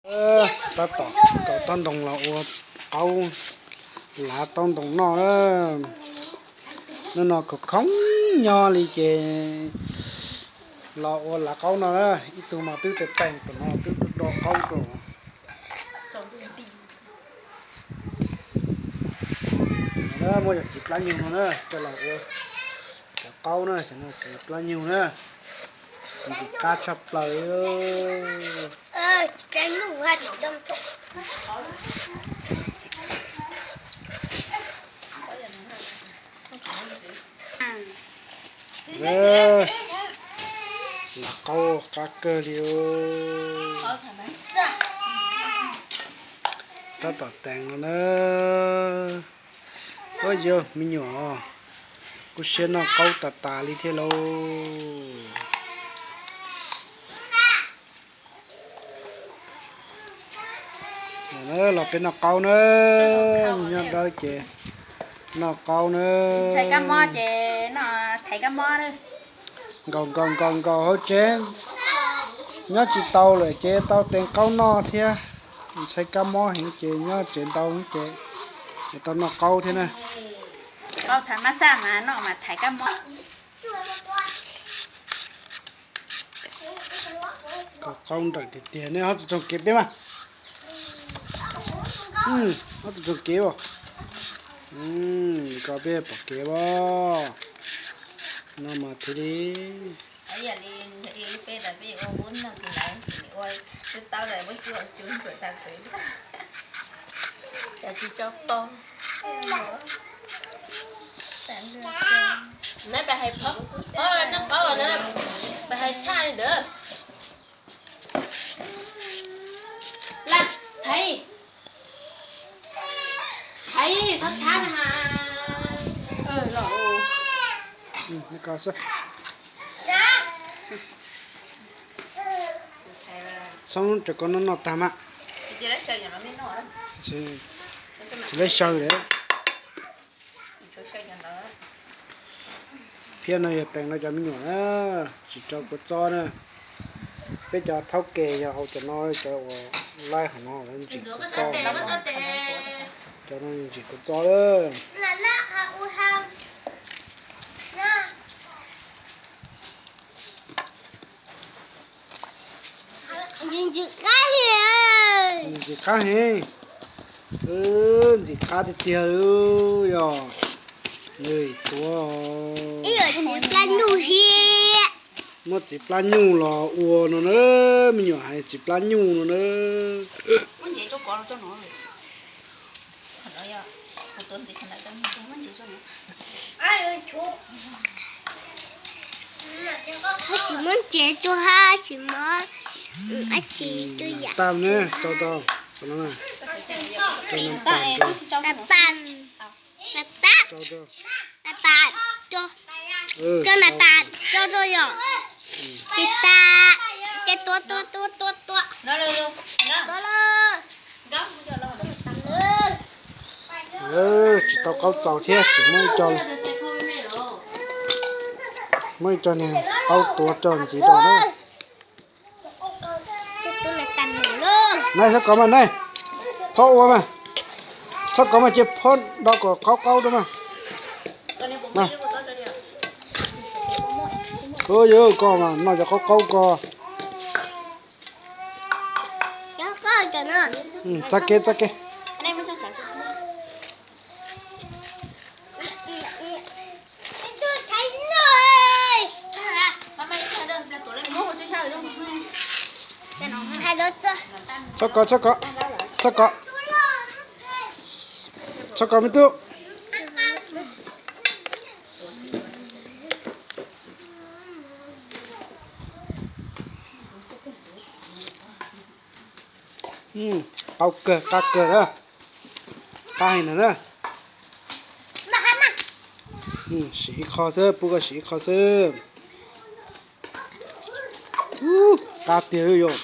Tab tom coj taub ntoos los ua qaub, lav taub ntoos noj na. Hnub no khov khoob nyob li ces los ua lav qaub no na. Ib tug mas twb teem teem, tus no twb do qaub rau. Muab cov txiv plab nyuj no na coj los ua cov qaub na, cov no txiv plab nyuj na. Ntxim qab tshaj plaws. Lav qaub qab kawg li. Tab tom teem no na. Ua yog me nyuam, kuj siab noj qaub tas tas li thiab lauj. Los peb noj qaub na, nyob dawb ces noj qaub na. Nkaus nkaus nkaus nkaus hauv tsev, nyob tsis tau lawm ces tau teem qaub noj thiab. Ntshai kab mob heev ces nyob tsev ntau ces tau noj qaub thiab na. Kom qaub nrawm tiag tiag, nej ho tsoom kev peb mas. Ho tsoom kev as. Kom peb pom kev as. No mas thiaj li. Neb pais hais phauj, neb paub, pais hais tshaj li ntawd. Laj, thaiv, thaiv, txhob thab na. Los. Txhob cov koj noj noj tag mas. Tsis laib xyaw lawm. Phiab no yog teem no cov me nyuam na, tsis tso kua txob na. Peb cov thaub ke yog hau cov no, cov uas laib qhov no ntsim kua txob. Cov no ntsim kua txob lawm. Ntxim qab heev. Ntxim qab tiag tiag yog. Nws tuav. Muab txiv plab nyuj los ua no na, me nyuam hais txiv plab nyuj no na. Tsis muab ntsev tsuag hab, tsis muab dab tsi tsuag yam. Tam ne, tso tau, tso no na. Tam, tam, tam, tam, tso, tso na, tam, tso, tso yom. Ces tam, ces tua, tua, tua, tua, tua. Tua lawm. Tsis tau qaub txaus thiab, tseem muab ib co, muab ib co niag qaub tuav rau ntxiv rau na. Nai, txhob kov mas nai, phob ua mas, txhob kov mas cia phob do kom qaub qaub rau mas. Ua yog koj mas noj cov qaub qaub ko. Txaj kev, txaj kev. Txhob kov, txhob kov, txhob kov, txhob kov me tub. Qaub kawg, qab kawg na. Qab heev na. Siv ib qho xwb, pub koj siv ib qho xwb. Qab tiag yom.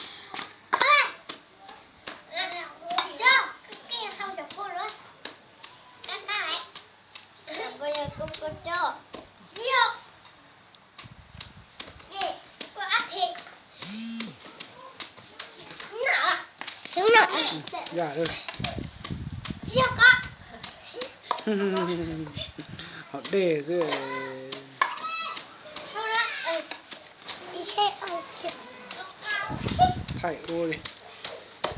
Yam, hov dej xwb. Thaij ua,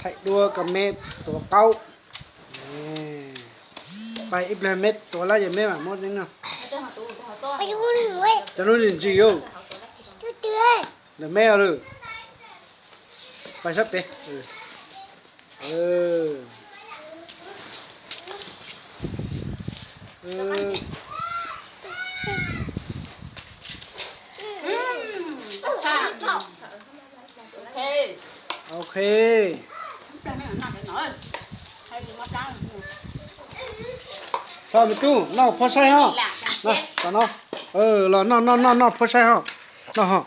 thaij dua kom me tuav qaub. Pais ib pliag me tuav lawm ces me mam muab no. Cov no ntsim ntsim yom. Ntawm me lawm. Pais sab pem. Ok. Tso me tub noj phua saib ho. Los noj noj noj noj phua saib ho. Noj ho.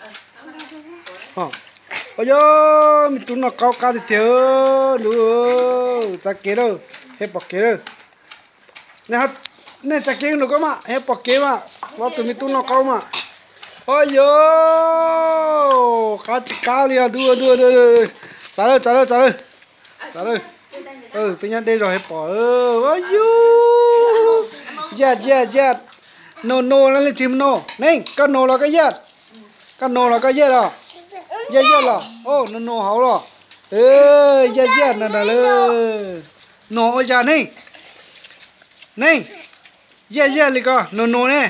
Ua yog me tub noj qaub qab tiag tiag. Nws txav kev lawm, Hej pom kev lawm. Nej txav kev nraum ko mas, Hej pom kev mas, ob tug me tub noj qaub mas. Ua yog qab tsis qab li os, ntuj ntuj. Txav lawm txav lawm txav lawm. Txav lawm. Peb nyob deb zog Hej pom. Ua yog yaj yaj yaj. Nus nus los leej twg nus? Neej, koj nus los koj yaj? Koj nus los koj yaj los? Yaj yaj los? Nus nus hauv los? Yaj yaj na na lawm. Nus ua yaj neej. Neej, yaj yaj li ko, nus nus ne.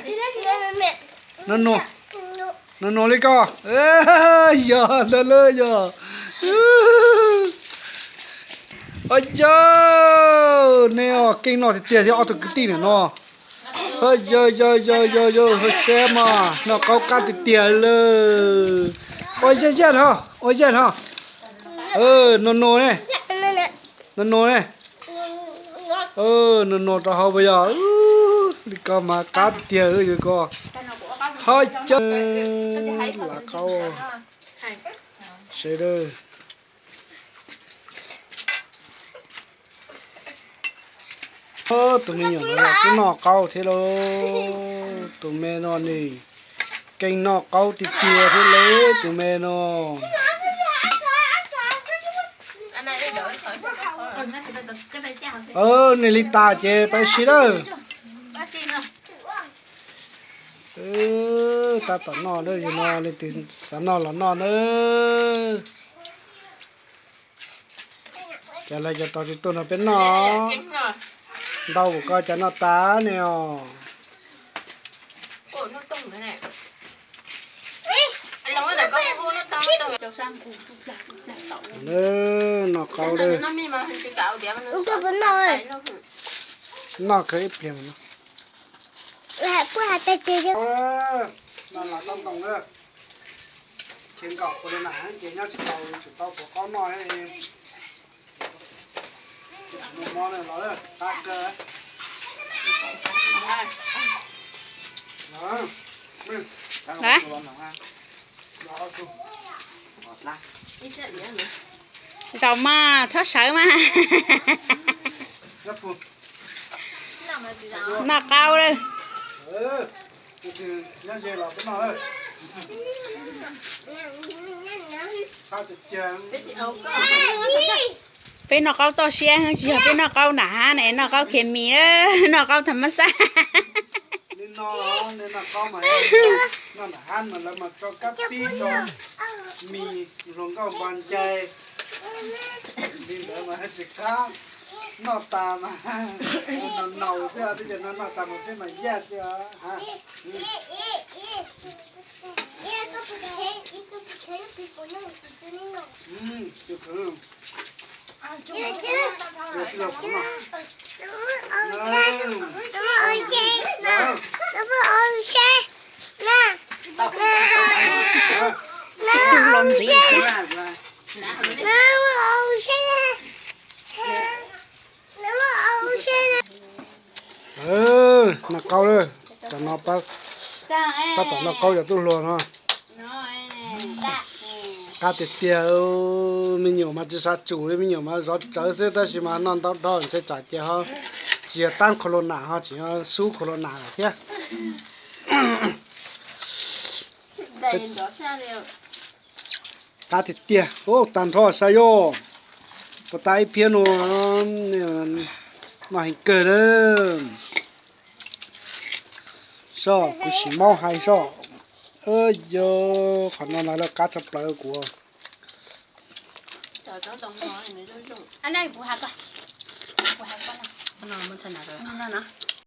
Nus nus, nus nus li ko. Yog ntag lauj yog. Ua yog, nej os keej noj tiag tiag thiab ob tug kwv tij na no. Yog yog yog yog yog, saib mas noj qaub qab tiag tiag lawm. Ua yaj yaj hlo, ua yaj hlo. Nus nus ne. Nus nus ne. Nus nus rau hauv puas yog? Li ko mas qab tiag tiag yog ko. Ho cawg, lam qaub sawv daws. Tus me nyuam no los twb noj qaub thiab lauj. Tus me no nws keej noj qaub tiag tiag thiab lauj tus me no. Nws li tas ces pais si lawm. Tab tom noj lawm, yog no leej twg xav noj los noj nawb. Cov lawv cov tau tsis tuaj nrog peb noj, ntau ua koj cas noj tas ne os. Noj qaub lawm. Noj kawg ib pliag no. Noj los tau ntoos na. Khiav nkaum ua li na ces nyob tsis tau, tsum tau tuav qaub noj. Tsis muaj mob na los qab kawg. Zaum mas txhob sawv mas. Noj qaub lawm. Peb noj qaub toj siab, tsis yog peb noj qaub nram hav ne, noj qaub khes mis, noj qaub tham mas xaj. Li no, noj qaub mas noj nram hav mas lawv mas tso kab pib, tso mis, hluas nkauj npas ncai. Li ntawd mas tsis qab, noj tas mas naus naus xwb, peb cov no noj tas mas peb mas yaj xwb. Noj qaub lawm, cov no tab tom noj qaub cov tub hluas no. Qab tiag tiag, me nyuam mas tsis xav tsum li, me nyuam mas zov tsawv xwb, tab sis mas noj ntau dhau ntshe tsam ces ho tsis yog tab khaus los nas ho tseem yog xub khaus los nas lawm thiab. Qab tiag tiag, tag nrho saib yog. Puas tas ib phiab no, noj heev kawg lawm. Soj, kuv sim maub hais soj. Yog qhov no na lawv qab tshaj plaws kuv.